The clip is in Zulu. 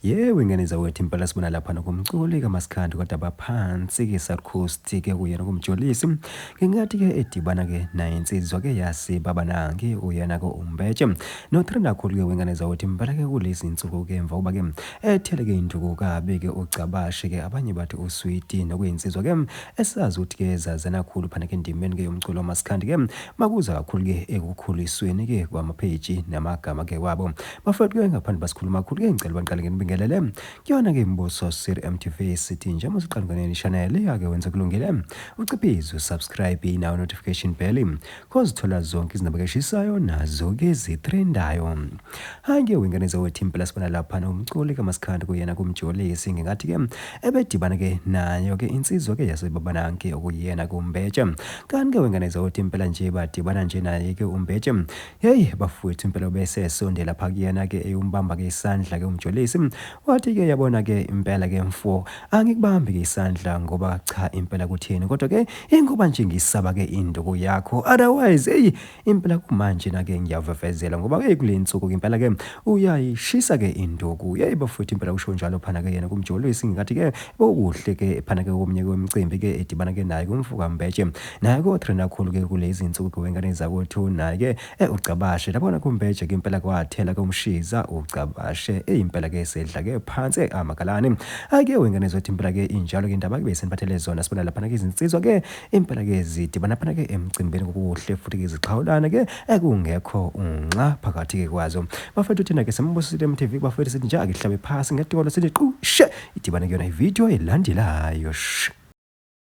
Yebo ingane zawethu impela sibona lapha nokumculi kaMaskandi kodwa baphansi ke South Coast ke kuyena kumjolisi ngenkathi ke edibana ke naye insizwa ke yasibabanangi uyena ke uMbetshe notrend kakhulu ke wengane zawethu impela ke kulezi insuku ke emva kuba ke ethele ke induku kabi ke uGcabashe ke abanye bathi uswiti nokuyinsizwa ke esazi ukuthi ke zazana kakhulu phana ke endimeni ke yomculo wamaskandi ke makuza kakhulu ke ekukhulisweni ke kwamapheji namagama ke wabo. Bafowethu ke ngaphandle basikhuluma kakhulu ke ngicela baniqale nginibingelele kuyona ke Mbuso Sir MTV sithi njengoba usuqala ngeneni channel ake wenze kulungile uciphize usubscribe nawo notification bell kozithola zonke izindaba keshisayo nazo ke zitrendayo. Hayi ke wengane zawethu impela sibona lapha nomculi kaMaskandi kuyena kumjolisi ngingathi ke ebedibana ke nayo ke insizwa ke yasebabananke okuyena kuMbetshe kanti ke wengane zawethu impela nje badibana nje naye ke uMbetshe. Hey bafowethu impela ubese esondela pha kuyena ke eyumbamba ke isandla ke uMjolisi wathi ke yabona ke impela ke mfo angikubambi ke isandla ngoba cha impela kutheni kodwa ke ingoba nje ngisaba ke induku yakho otherwise hey impela kumanje na ke ngiyavevezela ngoba ke kule nsuku ke impela ke uyayishisa ke induku. Hey bafowethu impela usho njalo phana ke yena kuMjolisi ngathi ke bokuhle ke phana ke komnye kwemicimbi ke edibana ke naye kumfuka Mbetshe Naye ko-trenda kakhulu ke kulezi nsuku ke wengane zakwethu naye ke uGcabashe labona kuMbeje ke impela kwathela ke umshiza uGcabashe eyimpela ke sedla ke phansi amagalane ake wengane zethu impela ke injalo ke indaba ke beseniphathele zona sibona laphana ke izinsizwa ke impela ke zidibana phana ke emcimbini kokuhle futhi ke zixhawulana ke ekungekho unxa phakathi ke kwazo bafethu thina ke simbusile MTV bafethu sithi nje ake hlabe phasi ngedolo sithi qu she idibane kuyona ivideo elandelayo.